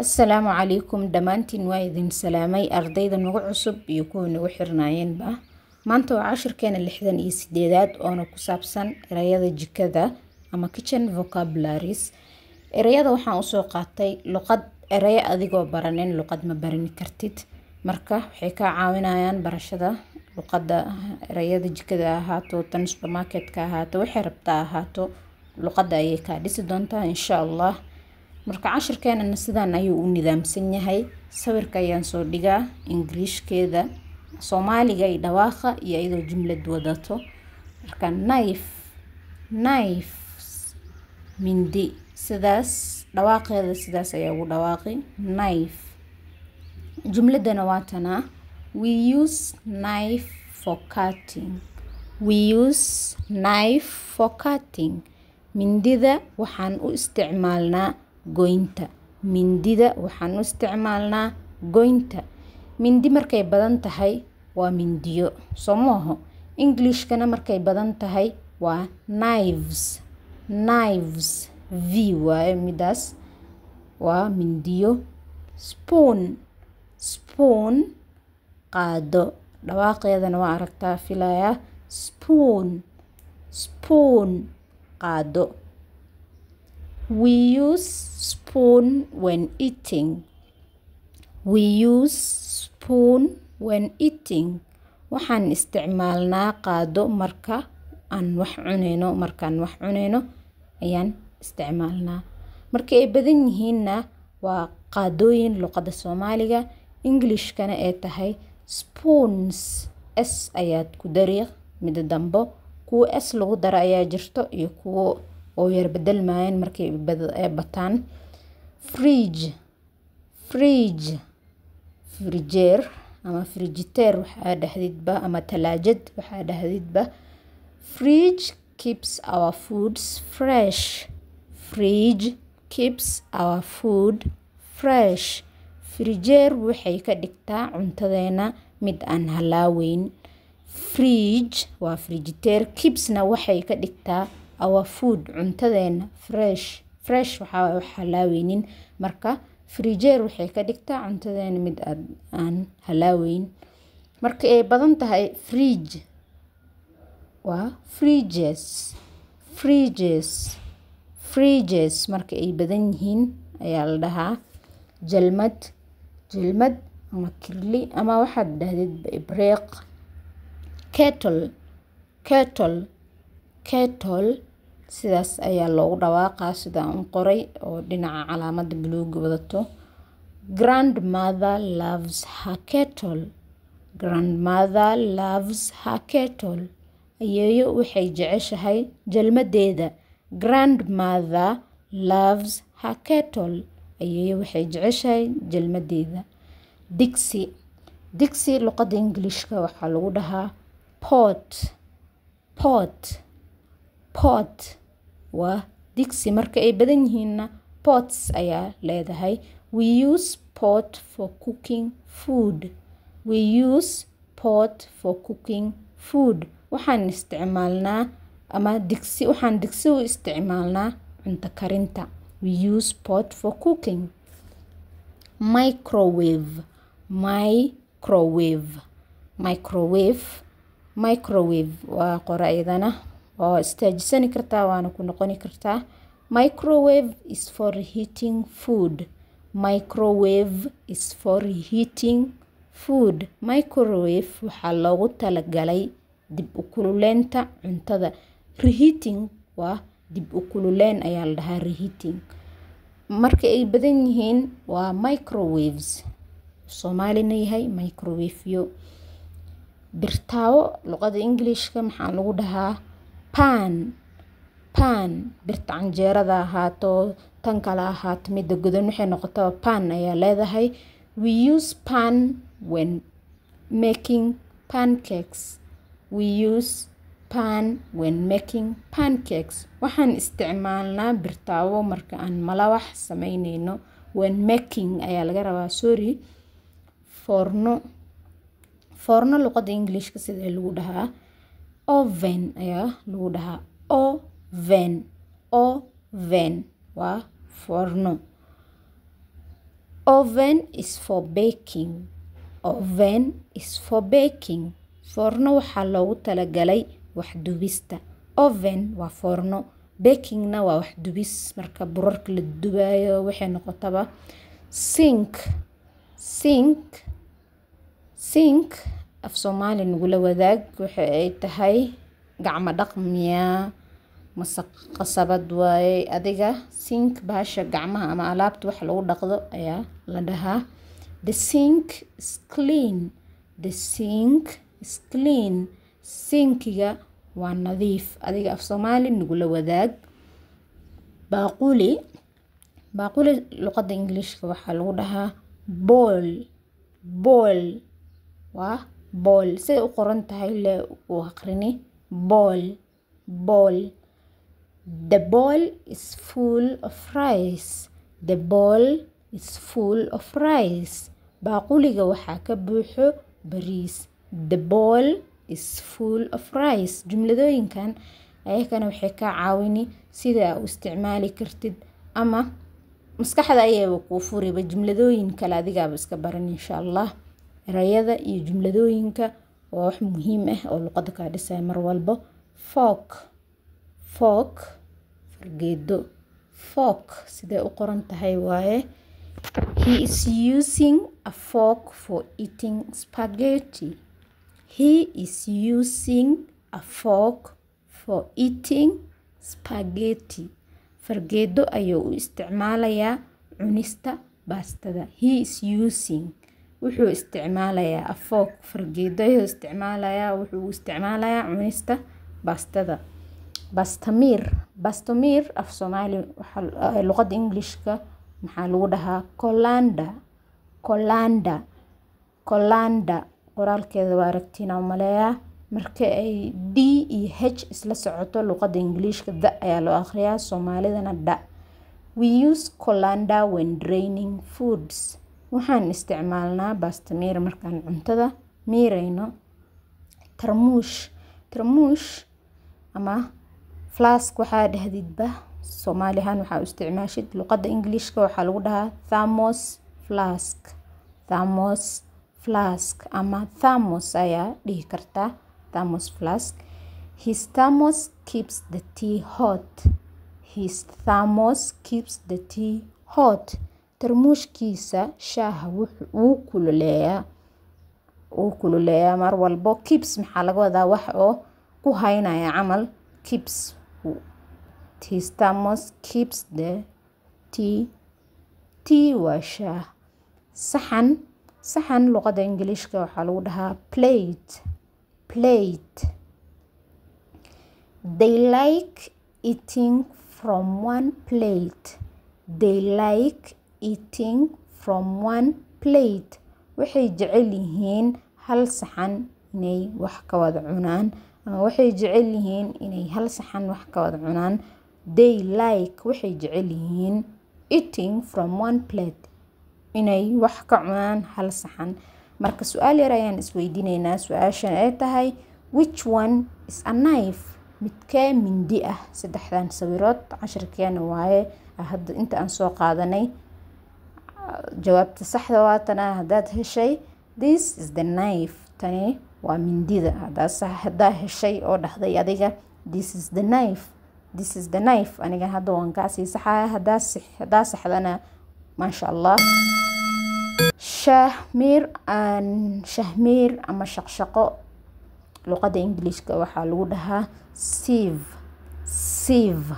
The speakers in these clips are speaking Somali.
Assalaamu calaykum dhammaantiin, waa idin salaamay ardayda nagu cusub iyo kuwa nagu xirnaayeenba. Maanta waa cashirkeena 68aad oona ku saabsan erayada jikada ama kitchen vocabularies. Erayada waxaan usoo qaatay luqad. Erayo adigoo baranin luqad ma baran kartid, marka waxay kaa caawinayaan barashada luqadda. Erayada jikada ahaato, tan supermarketka ahaato, waxay rabtaa ahaato, luqadda ayay kaa dhisi doontaa, insha Allah. Marka cashirkeenana sidaan ayuu u nidaamsan yahay. Sawirka ayaan soo dhigaa, Ingiriishkeeda, Soomaaliga iyo dhawaaqa iyo iyadoo jumlad wadato. Marka knife, knives, mindi. Sidaas dhawaaqeeda, sidaas ayaa ugu dhawaaqi knife. Jumladana waa tanaa: We use knife for cutting. We use knife for cutting. Mindida waxaan u isticmaalnaa goynta. Mindida waxaan u isticmaalnaa goynta. Mindi markay badan tahay waa mindiyo, soo maaho? Englishkana markay badan tahay waa knives. Knives, v waaye midaas, waa mindiyo. Spoon, spoon, qaado. Dhawaaqeedana waa aragtaa filayaa. Spoon, spoon, qaado. We use spoon when eating. We use spoon when eating. Waxaan isticmaalnaa qaado marka aan wax cuneyno. Markaan wax cuneyno ayaan isticmaalnaa. Marka ay badan yihiinna waa qaadooyin luqadda Soomaaliga, Englishkana ay tahay spoons. S ayaad ku dari mida dambo. Kuwo s lagu daro ayaa jirto iyo kuwo oo yar bedelmayaan markay bataan. Fridge, fridge, frijeer ama frijiteer waxaa dhahdidba, ama talaajad waxaa dhahdidba. Fridge keeps our foods fresh. Fridge keeps our food fresh. Frijeer waxay ka dhigtaa cuntadeena mid aan halaaweyn. Fridge waa frijiteer, keepsna waxay ka dhigtaa, our food cuntadeena, fresh. Fresh waxaa wax halaaweynin. Marka frijeer waxay ka dhigtaa cuntadeena mid aan halaaweyn. Marka ay badan tahay fridge waa fridges. Fridges, fridges marka ay badan yihiin ayaa la dhahaa. Jalmad, jalmad ama kirli ama waxaad dhahdid ibreeq. Kettle, kettle, kettle, sidaas ayaa loogu dhawaaqaa sidaan u qoray oo dhinaca calaamada buluuga wadato. Grandmother loves her kettle. Grandmother loves her kettle. Ayeeyo waxay jeceshahay jalmadeeda. Grandmother loves her kettle. Ayeeyo waxay jeceshahay jalmadeeda. Digsi, digsi luqada Ingiliishka waxaa lagu dhahaa pot. Pot, pot waa digsi. Marka ay badan yihiinna pots ayaa leedahay. We use pot for cooking food. We use pot for cooking food. Waxaan isticmaalnaa ama digsi, waxaan digsi u isticmaalnaa cunto karinta. We use pot for cooking. Microwave, microwave, microwave, microwave waa qora iyadana, waa istaajisani kartaa waana ku noqoni kartaa. Microwave is for heating food. Microwave is for heating food. Microwave waxaa loogu talagalay dib u kululeynta cuntada. Reheating waa dib u kululeyn ayaa la dhahaa reheating. Marka ay badan yihiin waa microwaves, Soomaalina yahay microwave-yo. Birtaawo luqada Englishka maxaa lagu dhahaa? Pan, pan. Birta canjeerada ahaato, tan kale ahaato, midda godan, waxay noqotaba pan ayaa leedahay. We use pan when making pancakes. We use pan when making pancakes. Waxaan isticmaalnaa birtaawo marka aan malawax sameyneyno. When making ayaa laga rabaa, sorry. Foorno, foorno luqada Englishka sidee lagu dhahaa? Oven ayaa lagu dhahaa. Oven, oven waa foorno. Oven is for baking. Oven is for baking. Foorno waxaa loogu talagalay wax dubista. Oven waa foorno, bakingna waa wax dubis, marka burarka la dubayo waxay noqotaba. Sink, sink, sink af Soomaali nagula wadaag waxa ay tahay. Gacmo dhaq miyaa mase qasabad waaye? Adiga sink bahasha gacmaha ama alaabta wax lagu dhaqdo ayaa la dhahaa. The sink is clean. The sink is clean. Sinkiga waa nadiif. Adiga af Soomaali nagula wadaag. Baaquli, baaquli luqadda Englishka waxaa lagu dhahaa bowl. Bowl waa bowl, siday u qoran tahay le u aqrini: bowl, bowl. The bowl is full of rice. The bowl is full of rice. Baaquliga waxaa ka buuxo bariis. The bowl is full of rice. Jumladooyinkan ayakana waxay kaa caawini sida aa u isticmaali kartid ama maskaxda ayayba kuu furiba jumladooyin kale adigaaba iska baran, insha Allah. Erayada iyo jumladooyinka waa wax muhiim ah oo luqada kaa dhisaya mar walbo. Fork, fork, fargeedo. Fork siday u qoran tahay waaye. He is using a fork for eating spaghetti. He is using a fork for eating spaghetti. Fargeedo ayuu u isticmaalayaa cunista baastada. He is using, wuxuu isticmaalayaa, a fork, fargeedo ayuu isticmaalayaa, wuxuu u isticmaalayaa cunista baastada. Bastamiir, bastamiir af Soomaali, luqadda Englishka maxaa lagu dhahaa? Colander, colander, colander. Qoraalkeeda waa aragtiin aan umaleeyaa. Marka ay D iyo H isla socoto, luqadda Ingiliishka the ayaa loo akhriyaa, Soomaalidana dha. We use colander when draining foods. Waxaan isticmaalnaa bastamiir markaan cuntada miireyno. Tarmuush, tarmuush ama flask waxaa dhahdidba, Soomaali ahaan waxaa u isticmaashid, luqadda Englishka waxaa lagu dhahaa thermos flask. Thermos flask ama thermos ayaa dhihi kartaa, thermos flask. His thermos keeps the tea hot. His thermos keeps the tea hot. Tarmuushkiisa shaaha wuu kululeeyaa, wuu kululeeyaa mar walbo. Keeps maxaa laga wadaa? Wax oo ku haynaya camal. Keeps, his thermos keeps the tea. Tea waa shaah. Saxan, saxan luqadda Ingiliishka waxaa lagu dhahaa plate, plate. They like eating from one plate. They like eating from one plate. Waxay jecel yihiin hal saxan inay wax ka wada cunaan ama waxay jecel yihiin inay hal saxan wax ka wada cunaan. They like, waxay jecel yihiin, eating from one plate, inay wax ka cunaan hal saxan. Marka su-aal yar ayaan isweydiineynaa. Su-aashan ay tahay: which one is a knife? Midkee mindi ah saddexdan sawirood? Cashirkeena waaye hadda inta aan soo qaadanay. Jawaabta saxda waatana. Haddaad heshay "This is the knife", tani waa mindida, haddaa heshay oo dhahday adiga "This is the knife", this is the knife, aniga hadda waan kaasii saxaya. Haddaa saxdana, maasha Allah. Shahmiir, shahmiir ama shaqshaqo luqadda Englishka waxaa lagu dhahaa sieve, sieve.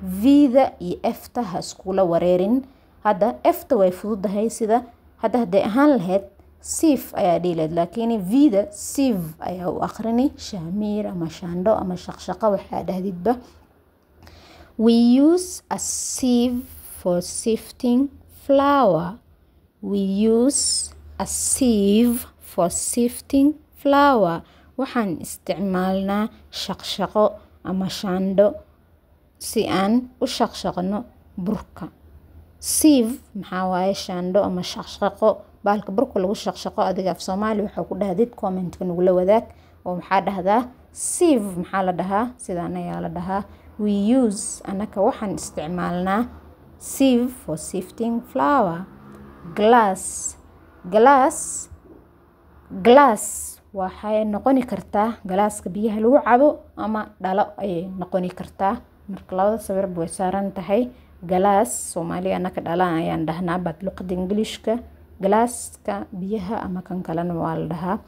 V-da iyo F-ta ha iskula wareerin. Hadda F-ta way fududahay, sida hadda hadday ahaan lahayd sieve ayaa dhihi lahayd, laakiin V-da sieve ayaa u aqrini. Shahmiir ama shaandho ama shaqshaqo waxaa dhahdidba. We use a sieve for sifting flour. We use a sieve for sifting flour. Waxaan isticmaalnaa shaqshaqo ama shaandho si aan u shaqshaqno burka. Sieve maxaa waaye? Shaandho ama shaqshaqo, baalka burka lagu shaqshaqo. Adiga af Soomaali waxaa ku dhahdid commentka nagula wadaag oo maxaa dhahdaa? Sieve maxaa la dhahaa? Sidaan ayaa la dhahaa. We use, anaka waxaan isticmaalnaa, sieve for sifting flour. Glass, glass, glass waxay noqoni kartaa galaaska biyaha lagu cabo ama dhalo ayay noqoni kartaa. Marka labada sawirba way saaran tahay. Galaas Soomaali anaka dhalaan ayaan dhahnaa, but luqada Ingiliishka galaaska biyaha ama kan kalena waa la dhahaa.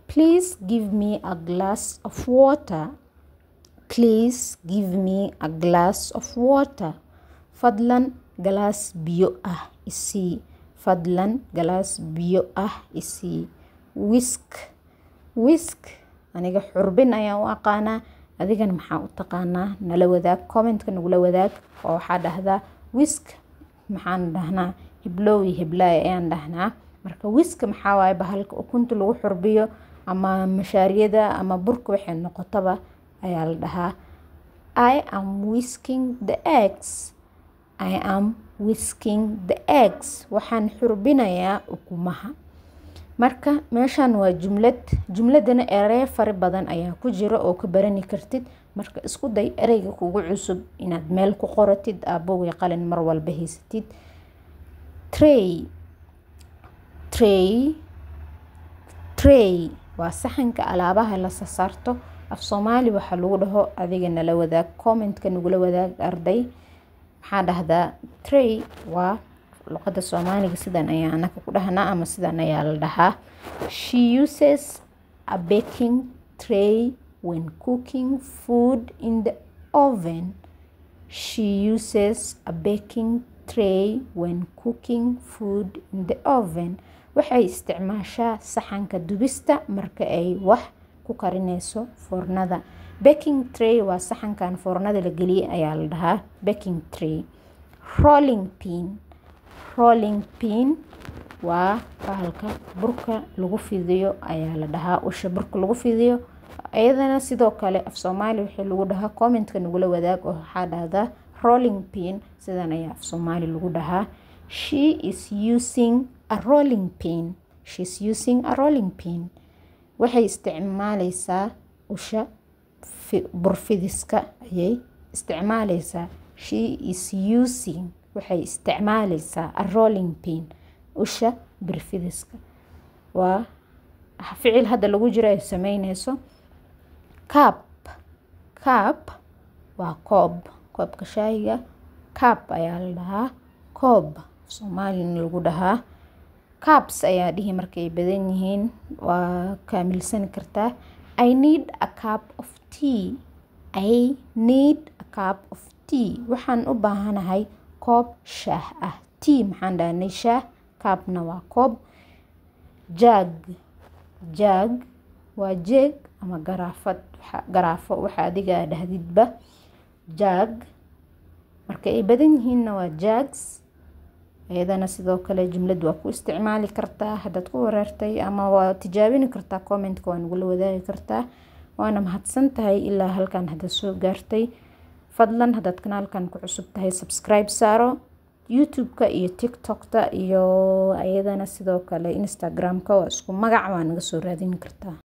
Please give me a glass of water. Please give me a glass of water. Fadlan galaas biyo ah isii. Fadlan galaas biyo ah isii. Whisk, whisk aniga xurbin ayaan u aqaanaa, adigana maxaa u taqaanaa? Nala wadaag, commentka nagula wadaag. Oo waxaa dhahdaa whisk maxaan dhahnaa, hiblow iyo hiblaay ayaan dhahnaa. Marka whisk maxaa waaye? Bahalka ukunta lagu xurbiyo ama mashaariyada ama burka waxay noqotaba ayaa la dhahaa. I am whisking the eggs. I am whisking the eggs. Waxaan xurbinayaa ukumaha. Marka meeshan waa jumlad, jumladana ereyo fara badan ayaa ku jira oo ka barani kartid. Marka isku day ereyga kugu cusub inaad meel ku qoratid, buug iyo qalin mar walba haysatid. Tray, tray, tray waa saxanka alaabaha la saarto. Af Soomaali waxaa lagu dhaho adiga nala wadaag, commentka nagula wadaag arday. Maxaa dhahdaa tray? Waa luqada Soomaaliga sidan ayaa anaka ku dhahnaa ama sidan ayaa la dhahaa. She uses a baking tray when cooking food in the oven. She uses a baking tray when cooking food in the oven. Waxay isticmaashaa saxanka dubista marka ay wax ku karineyso foornada. Baking tray waa saxankan foornada la geliyay ayaa la dhahaa baking tray. Rolling pin, rolling pin waa bahalka burka lagu fidiyo ayaa la dhahaa, usha burka lagu fidiyo. Iyadana sidoo kale af Soomaali wixii lagu dhahaa commentka nagula wadaag, oo waxaa dhahdaa rolling pin sidan ayaa af Soomaali lagu dhahaa. She is using a rolling pin. She is using a rolling pin. Waxay isticmaaleysaa usha burfidiska ayay isticmaaleysaa. She is using, waxay isticmaaleysaa, a rolling pin, usha burfidiska. Waa ficil hadda lagu jiro ay sameyneyso. Cup, cup waa koob, koobka shaahiga cup ayaa la dhahaa, koob Soomaalina lagu dhahaa. Cups ayaa dhihi markay badan yihiin, waa kaamilsan kartaa. I need a cup of tea. I need a cup of tea. Waxaan u baahanahay koob shaah ah. Tea maxaan dhahnay? Shaah. Cupna waa koob. Jug, jug waa jeeg ama garaafad, garaafo, waxa adiga dhahdidba jug. Marka ay badan yihiinna waa jugs. Iyadana sidoo kale jumlad waa ku isticmaali kartaa haddaad ku wareertay, ama waa tijaabini kartaa, commentka waa nagula wadaagi kartaa. Waana mahadsan tahay ilaa halkan haddaad soo gaartay. Fadlan haddaad kanaalkan ku cusub tahay, subscribe saaro. YouTube-ka iyo TikTok-ta iyo iyadana sidoo kale Instagram-ka waa isku magac, waa naga soo raadin kartaa.